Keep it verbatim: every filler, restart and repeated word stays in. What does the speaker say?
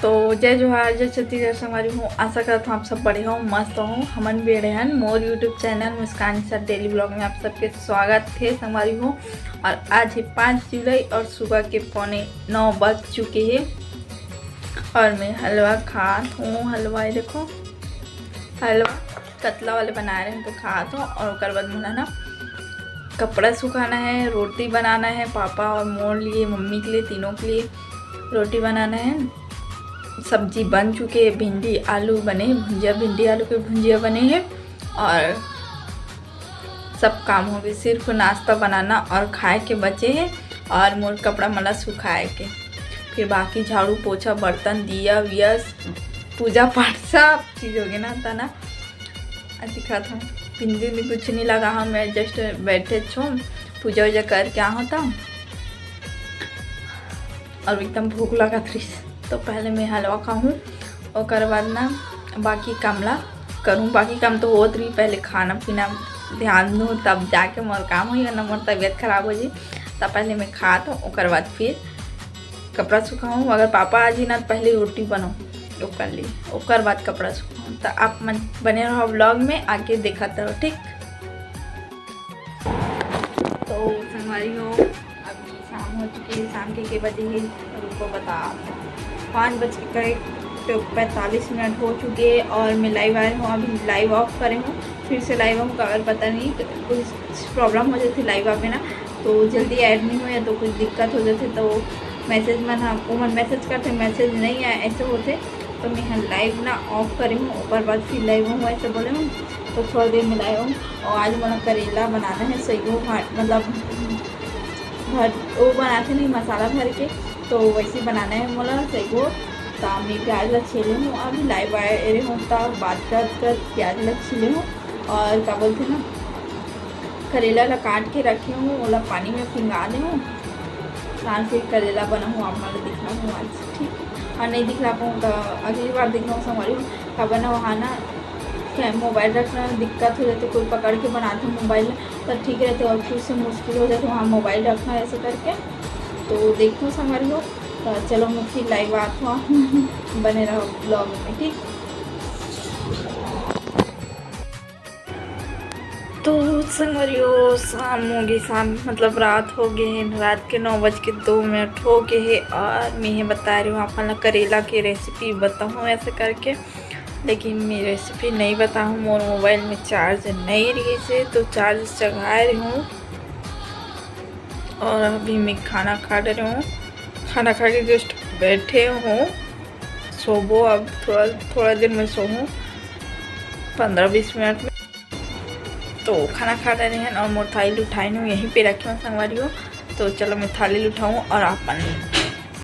तो जय जोहार, जय छत्तीसगढ़ संगवारी हो। आशा करत हूँ आप सब बढ़िया हो, मस्त हो। हमन भी बढ़िया हन। मोर YouTube चैनल मुस्कान सर डेली ब्लॉग में आप सबके स्वागत है संगवारी हो। और आज है पाँच जुलाई और सुबह के पौने नौ बज चुके हैं और मैं हलवा खात हूँ। हलवा, ये देखो, हलवा कतला वाले बनाए रहे तो खात हूँ। और ओकर बाद मोला ना कपड़ा सुखाना है, रोटी बनाना है, पापा और मोर लिए, मम्मी के लिए, तीनों के लिए रोटी बनाना है। सब्जी बन चुके है, भिंडी आलू बने, भुंजिया, भिंडी आलू के भुंजिया बने है और सब काम हो गए। सिर्फ नाश्ता बनाना और खाए के बचे है और मोर कपड़ा मला सुखाए के, फिर बाकी झाड़ू पोछा, बर्तन, दिया विया, पूजा पाठ सब चीज हो गए ना, तना दिखात हूँ। बिंदी भी कुछ नहीं लगा हूँ, मैं just बैठे छो, पूजा वूजा करके आ होता। और एकदम भूख लगत रहिस, तो पहले मैं हलवा खाहूँ, ओकर बाद ना बाकी काम ला करूँ। बाकी काम तो होत रही, पहले खाना पीना ध्यान दूँ, तब जाके मोर काम होई, वरना मोर तबीयत खराब हो जाई। तब पहले मैं खात हूँ, ओकर बाद फिर कपड़ा सुखाऊँ। अगर पापा आ जी ना, तो पहले रोटी बनाऊँ ओकर लिए, ओकर बाद कपड़ा सुखाऊँ। तो आप मन बने रहो ब्लॉग में, आगे देखत रहो, ठीक। तो संगवारी हो, अभी शाम हो चुकी है। शाम के के बजे है, रुको बता, पाँच बज के करीब तो पैंतालीस मिनट हो चुके हैं और मैं लाइव आए हूँ। अभी लाइव ऑफ करे हूँ, फिर से लाइव हूँ, काबर पता नहीं कुछ प्रॉब्लम हो जाती लाइव आप में ना, तो जल्दी ऐड नहीं हो या तो कुछ दिक्कत हो जाती, तो मैसेज मन, हाँ, वो मन मैसेज करते, मैसेज नहीं आए, ऐसे होते। तो मैं यहाँ लाइव ना ऑफ करे हूँ, ओकर बाद फिर लाइव हूँ, ऐसे बोले हूँ। तो थोड़ी देर में लाइव हूँ। और आज मोला करेला बनाना है, सही हो, भा-, मतलब भर, वो बनाते नहीं मसाला भर के, तो वैसे ही बनाना है मोला, सही हो। तो मैं प्याज ला छीले हूँ, अभी लाइव आए रहे हूँ, तो बात करत करत प्याज ला छीले हूँ। और क्या बोलते हैं ना, करेला ला काट के रखे हूँ, ओला पानी में फिंगा दे हूँ, तान फिर करेला बना हूँ, आप मन ला दिखला हूँ आज, ठीक। और नहीं दिखला पाऊँ तो अगली बार दिखला हूँ संगवारी हो। का बना वहाँ ना, क्या मोबाइल रखना दिक्कत हो जाते, कोई पकड़ के बनाते मोबाइल तो ठीक रहते, और फिर से मुश्किल हो जाते वहाँ मोबाइल रखना ऐसे करके। तो देखते हो संगवारी हो, तो चलो मैं फिर लाइव आती हूँ। बने रहो ब्लॉग में, ठीक। तो संगवारी हो, शाम हो गई, शाम मतलब रात हो गए है, रात के नौ बज के दो मिनट हो गए है। और मैं ये बता रही हूँ आप मन ला करेला की रेसिपी बताऊँ ऐसे करके, लेकिन मैं रेसिपी नहीं बताऊँ, मोर मोबाइल में चार्ज नहीं रही से, तो चार्ज जगा रही हूँ। और अभी मैं खाना खा रही हूँ, खाना खा के जस्ट बैठे हूँ, सोबो अब थोड़ा, थोड़ा देर में सोहूँ, पंद्रह बीस मिनट में। तो खाना खा रहे हैं और मोर थाली उठाई हूँ, यहीं पे रखे हूँ संगवारी हो। तो चलो मैं थाली उठाऊँ और आप मन